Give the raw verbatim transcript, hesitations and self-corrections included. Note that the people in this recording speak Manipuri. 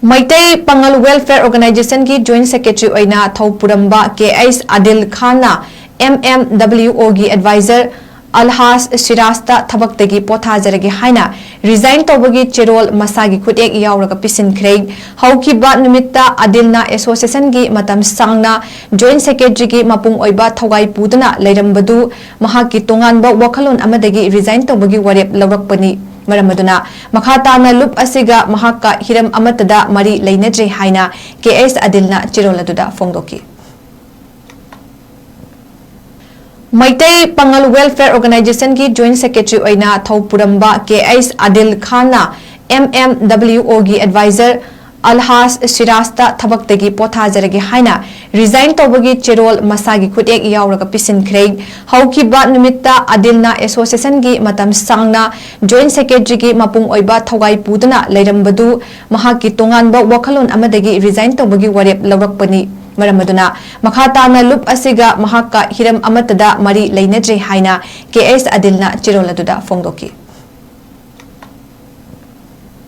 ꯃꯩꯇꯩ ꯄꯥꯉꯜ ꯋꯦꯜꯐꯤꯌꯔ ꯑꯣꯔꯒꯅꯥꯏꯖꯦꯁꯟꯒꯤ ꯖꯣꯏꯟꯠ ꯁꯦꯀ꯭ꯔꯦꯇꯔꯤ ꯑꯣꯏꯅ ꯊꯧꯄꯨꯔꯝꯕ ꯀꯦ ꯑꯩꯆ ꯑꯥꯗꯤꯜ ꯈꯥꯟꯅ ꯑꯦꯝ ꯑꯦꯝ ꯗꯕ꯭ꯂꯤꯎ ꯑꯣꯒꯤ ꯑꯦꯗꯚꯥꯏꯖꯔ ꯑꯜꯍꯥꯖ ꯁꯤꯔꯥꯖꯇ ꯊꯕꯛꯇꯒꯤ ꯄꯣꯊꯥꯖꯔꯒꯦ ꯍꯥꯏꯅ ꯔꯤꯖꯥꯏꯟ ꯇꯧꯕꯒꯤ ꯆꯦꯔꯣꯜ ꯃꯁꯥꯒꯤ ꯈꯨꯠꯌꯦꯛ ꯌꯥꯎꯔꯒ ꯄꯤꯁꯤꯟꯈ꯭ꯔꯦ꯫ ꯍꯧꯈꯤꯕ ꯅꯨꯃꯤꯠꯇ ꯑꯥꯗꯤꯜꯅ ꯑꯦꯁꯣꯁꯤꯌꯦꯁꯟꯒꯤ ꯃꯇꯝ ꯁꯥꯡꯅ ꯖꯣꯏꯟꯠ ꯁꯦꯀ꯭ꯔꯦꯇꯔꯤꯒꯤ ꯃꯄꯨꯡ ꯑꯣꯏꯕ ꯊꯧꯒꯥꯏ ꯄꯨꯗꯨꯅ ꯂꯩꯔꯝꯕꯗꯨ ꯃꯍꯥꯛꯀꯤ ꯇꯣꯉꯥꯟꯕ ꯋꯥꯈꯜꯂꯣꯟ ꯑꯃꯗꯒꯤ ꯔꯤꯖꯥꯏꯟ ꯇꯧꯕꯒꯤ ꯋꯥꯔꯦꯞ ꯂꯧꯔꯛꯄꯅꯤ꯫ ꯃꯔꯝ ꯑꯗꯨꯅ ꯃꯈꯥ ꯇꯥꯅ ꯂꯨꯞ ꯑꯁꯤꯒ ꯃꯍꯥꯛꯀ ꯍꯤꯔꯝ ꯑꯃꯠꯇꯗ ꯃꯔꯤ ꯂꯩꯅꯗ꯭ꯔꯦ ꯍꯥꯏꯅ ꯀꯦ ꯑꯩꯆ ꯑꯥꯗꯤꯜꯅ ꯆꯦꯔꯣꯜ ꯑꯗꯨꯗ ꯐꯣꯡꯗꯣꯛꯈꯤ꯫ ꯃꯩꯇꯩ ꯄꯥꯉꯜ ꯋꯦꯜꯐꯤꯌꯔ ꯑꯣꯔꯒꯅꯥꯏꯖꯦꯁꯟꯒꯤ ꯖꯣꯏꯟꯠ ꯁꯦꯀ꯭ꯔꯦꯇꯔꯤ ꯑꯣꯏꯅ ꯊꯧꯄꯨꯔꯝꯕ ꯀꯦ ꯑꯩꯆ ꯑꯥꯗꯤꯜ ꯈꯥꯟꯅ ꯑꯦꯝ ꯑꯦꯝ ꯗꯕ꯭ꯂꯤꯎ ꯑꯣꯒꯤ ꯑꯦꯗꯚꯥꯏꯖꯔ ꯑꯜꯍꯥꯖ ꯁꯤꯔꯥꯖꯇ ꯊꯕꯛꯇꯒꯤ ꯄꯣꯊꯥꯖꯔꯒꯦ ꯍꯥꯏꯅ ꯔꯤꯖꯥꯏꯟ ꯇꯧꯕꯒꯤ ꯆꯦꯔꯣꯜ ꯃꯁꯥꯒꯤ ꯈꯨꯠꯌꯦꯛ ꯌꯥꯎꯔꯒ ꯄꯤꯁꯤꯟꯈ꯭ꯔꯦ꯫ ꯍꯧꯈꯤꯕ ꯅꯨꯃꯤꯠꯇ ꯑꯥꯗꯤꯜꯅ ꯑꯦꯁꯣꯁꯤꯌꯦꯁꯟꯒꯤ ꯃꯇꯝ ꯁꯥꯡꯅ ꯖꯣꯏꯟꯠ ꯁꯦꯀ꯭ꯔꯦꯇꯔꯤꯒꯤ ꯃꯄꯨꯡ ꯑꯣꯏꯕ ꯊꯧꯒꯥꯏ ꯄꯨꯗꯨꯅ ꯂꯩꯔꯝꯕꯗꯨ ꯃꯍꯥꯛꯀꯤ ꯇꯣꯉꯥꯟꯕ ꯋꯥꯈꯜꯂꯣꯟ ꯑꯃꯗꯒꯤ ꯔꯤꯖꯥꯏꯟ ꯇꯧꯕꯒꯤ ꯋꯥꯔꯦꯞ ꯂꯧꯔꯛꯄꯅꯤ꯫ ꯃꯔꯝ ꯑꯗꯨꯅ ꯃꯈꯥ ꯇꯥꯅ ꯂꯨꯞ ꯑꯁꯤꯒ ꯃꯍꯥꯛꯀ ꯍꯤꯔꯝ ꯑꯃꯠꯇꯗ ꯃꯔꯤ ꯂꯩꯅꯗ꯭ꯔꯦ ꯍꯥꯏꯅ ꯀꯦ ꯑꯩꯆ ꯑꯥꯗꯤꯜꯅ ꯆꯦꯔꯣꯜ ꯑꯗꯨꯗ ꯐꯣꯡꯗꯣꯛꯈꯤ꯫